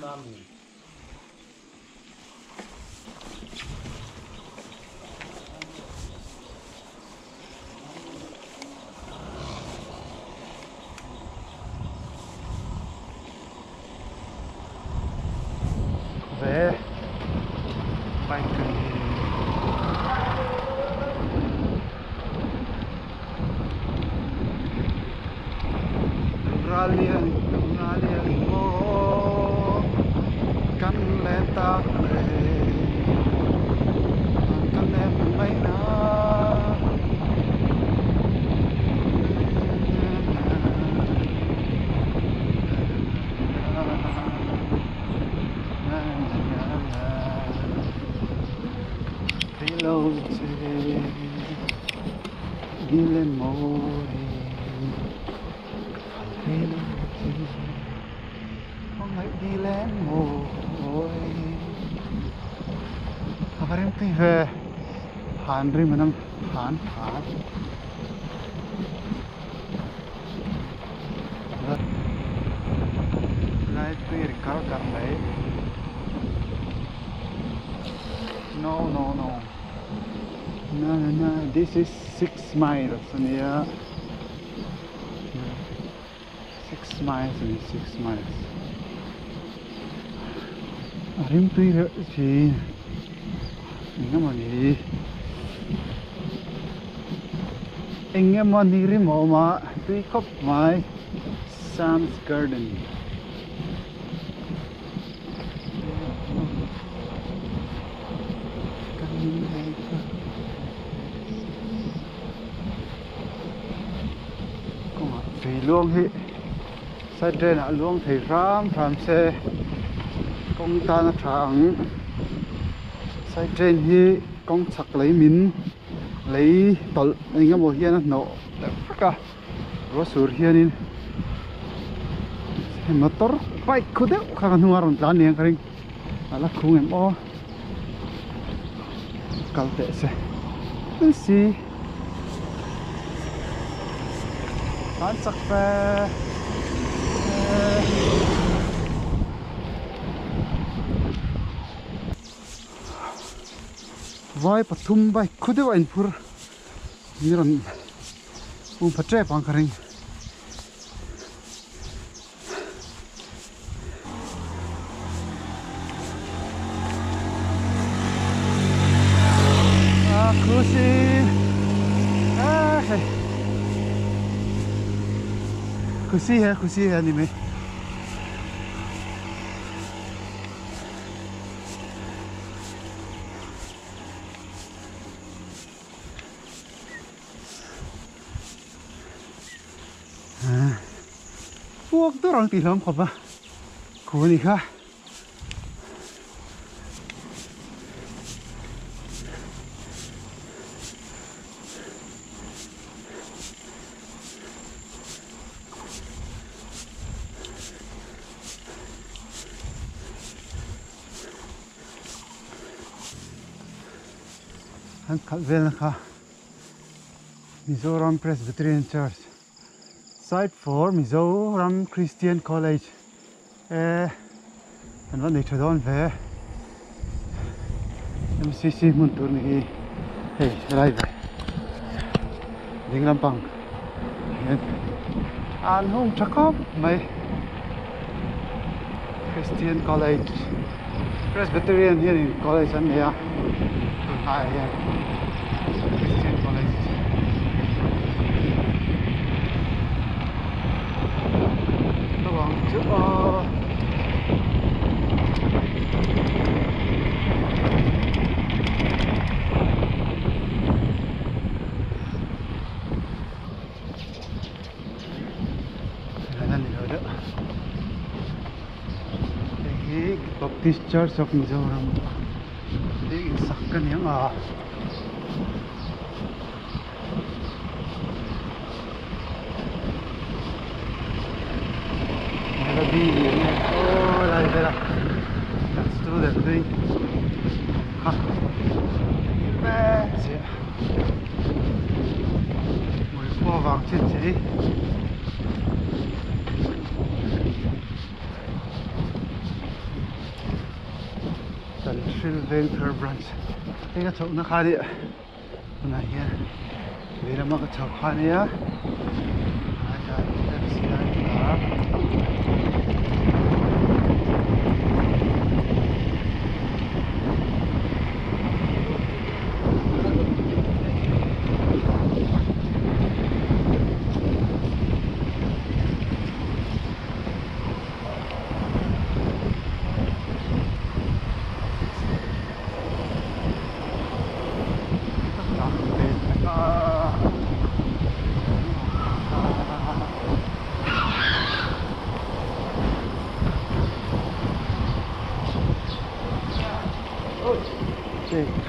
na mi? Ve bike kan hi Ralian ralian maw kan len tak le an kan len mai na Thei lo che Gile mawi Ka phal thei lo che Hmangaih Gile mawi A va rem tui ve Han rim an ang han han Lai tui ri kar kar mai No no no Na na na this is 6 miles ania 6 miles ani 6 miles a rim tui reuh thin engemaw ni engemaw ni rim a awm a tui khawp mai Sam's Garden. Kawngah tui luang hi side drain ah luang thei hram hram se kawng tan a tha ang side drain hi kawng chhak lei min lei tawlh eng emaw hian a hnawh deuh vek a ruah sur hianin hei motor bike khu deuh kha ka hnungah a rawn tlan aniang ka ring a la khung em aw kal teh se si tlan chak fe vai pathum bike khu deuh a inphur ni rawn um pha tep ang ka ring. Ah, khushi. Ah, hei. Khushi hai, khushi hai ni mai. Puak dur ang tih hlawm khawp a khu a ni kha. An khalh velna kha Mizoram Presbyterian Church Site for Mizoram Christian College e an va nei tha dawn ve M_C_C hmun tur ni hi hei helai ve ding lampang hian an hung tha khawp mai Christian College Presbyterian hianin college an nei a tunlaiah hian Christian College ka bang chu aw Helai a ni lo deuh. Hei hi Baptist Church of Mizoram tih insak ka ni ang a. Melody eng nge aw lai vela kan student hlui kha chiah mui khua vang chin chi. Hril Vengthar Branch hei ka chhohna kha nia tunah hian lehlam a ka chho kha nia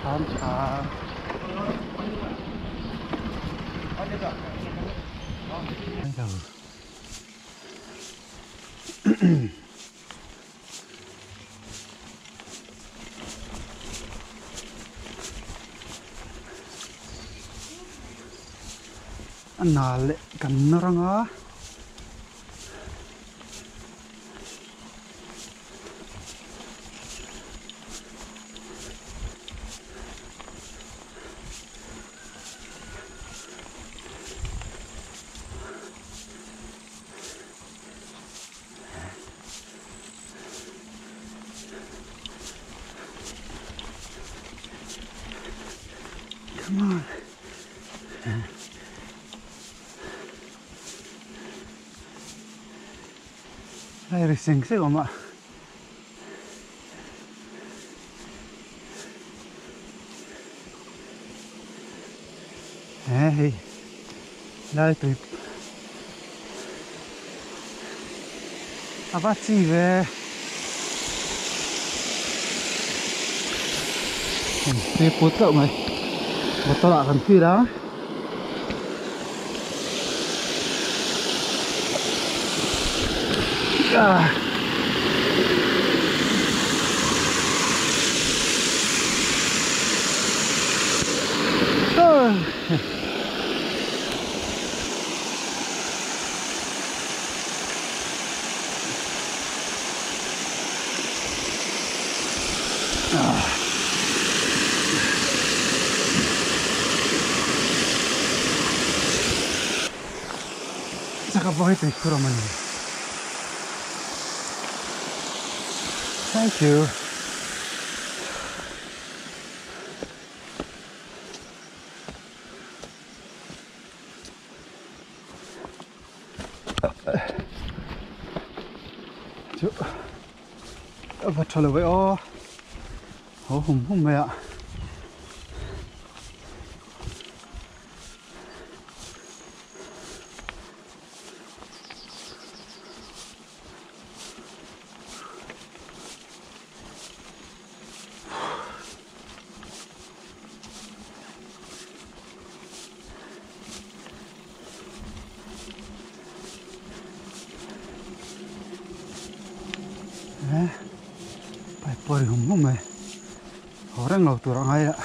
Hram hram. A nal leh kan nawr anga. Come on. Lai ri seng seng awm a. He hei lai tui a va chi ve. Tui put loh mai bottle ah kan fill a. Saka pawh hi tui khur awm a ni. Thank you. Chu a va tha lo ve aw haw hum hum mai a. Pipe pawh a ri hum hum mai haw reng lo tur a ngai a.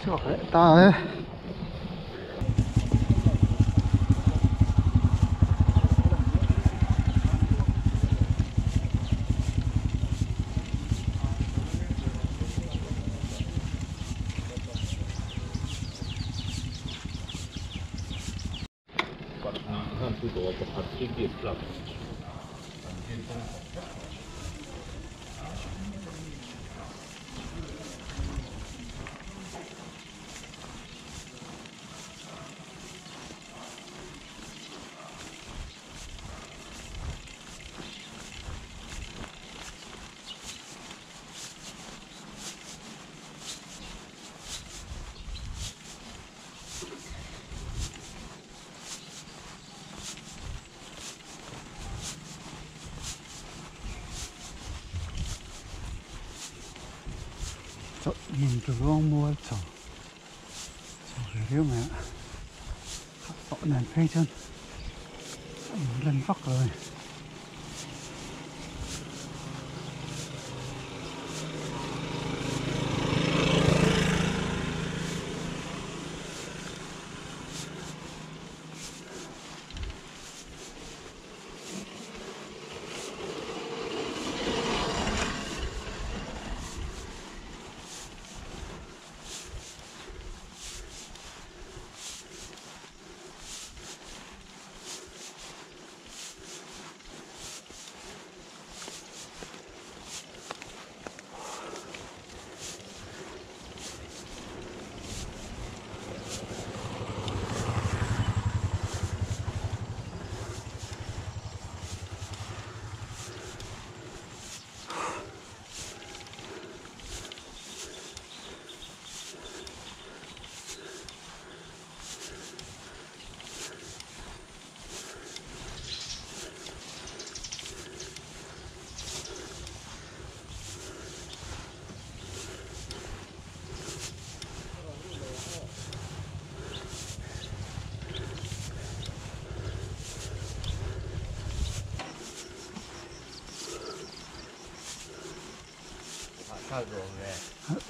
Chhuak leh ta e. Chawlhhmun chu zawng mual chho chho ve riau mai a khat tawh nen phei chuan a inrem vak lo a ni.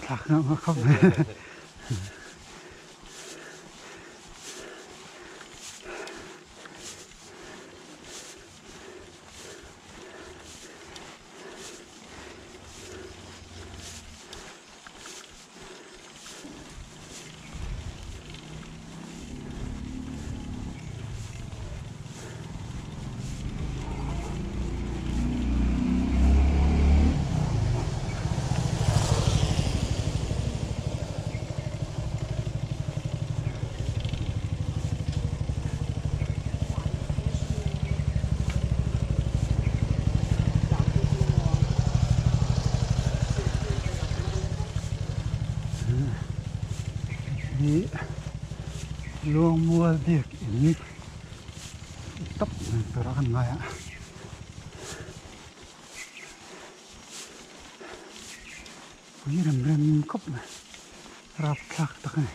Thlak ngam a khawp mai. Hi Luangmual biakinn tawp mai tur a kan ngai a. Pui rem rem khawp mai rapthlak tak a ni.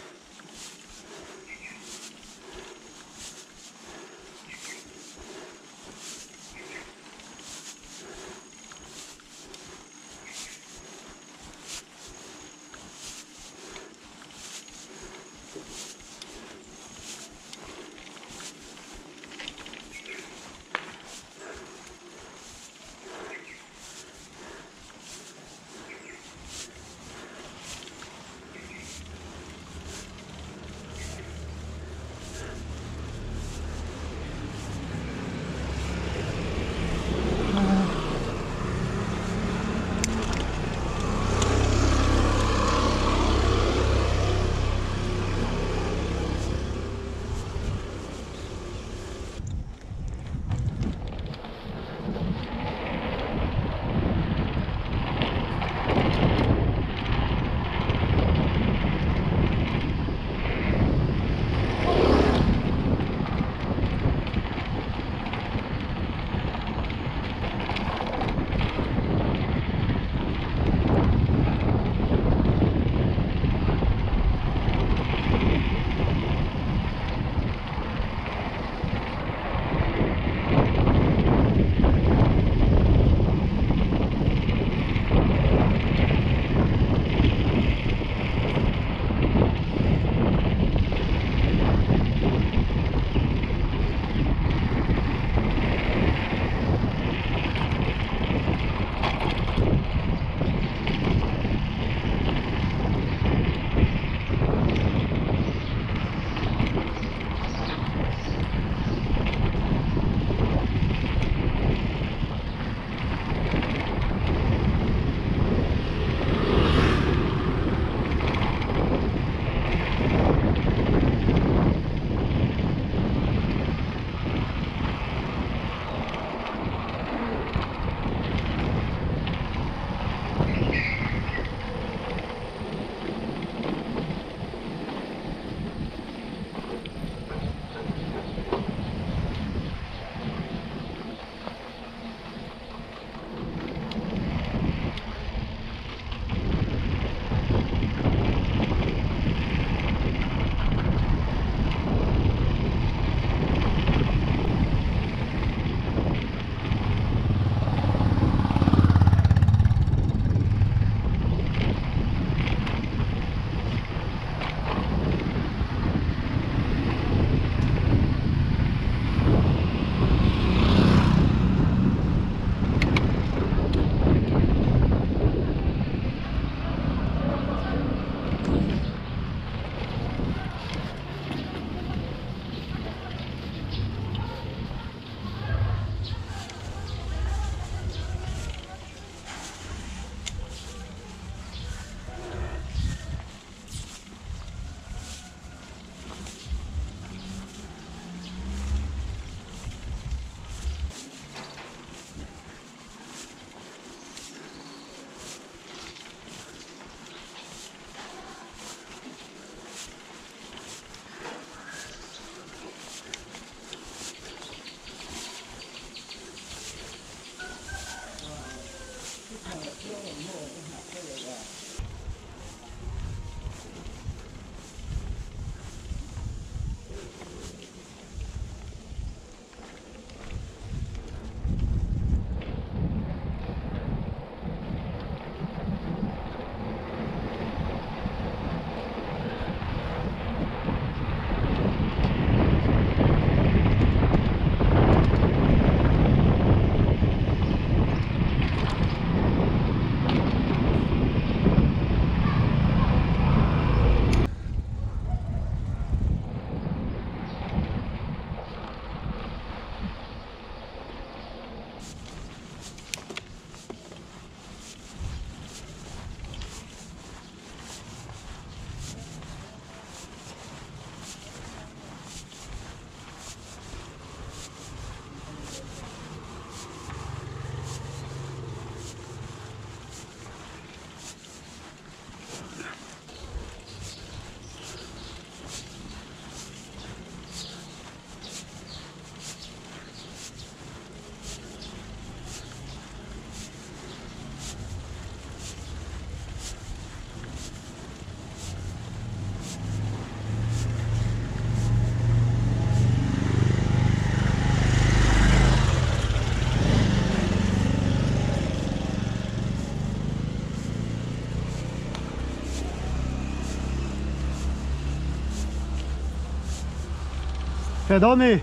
Feh dawn mi?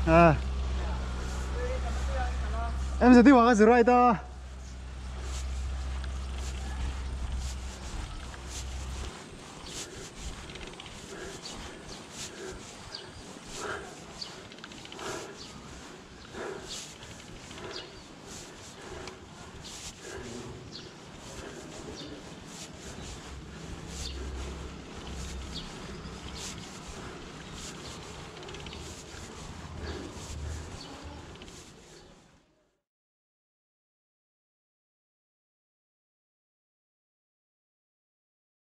À. Em giờ đi vào cái right à.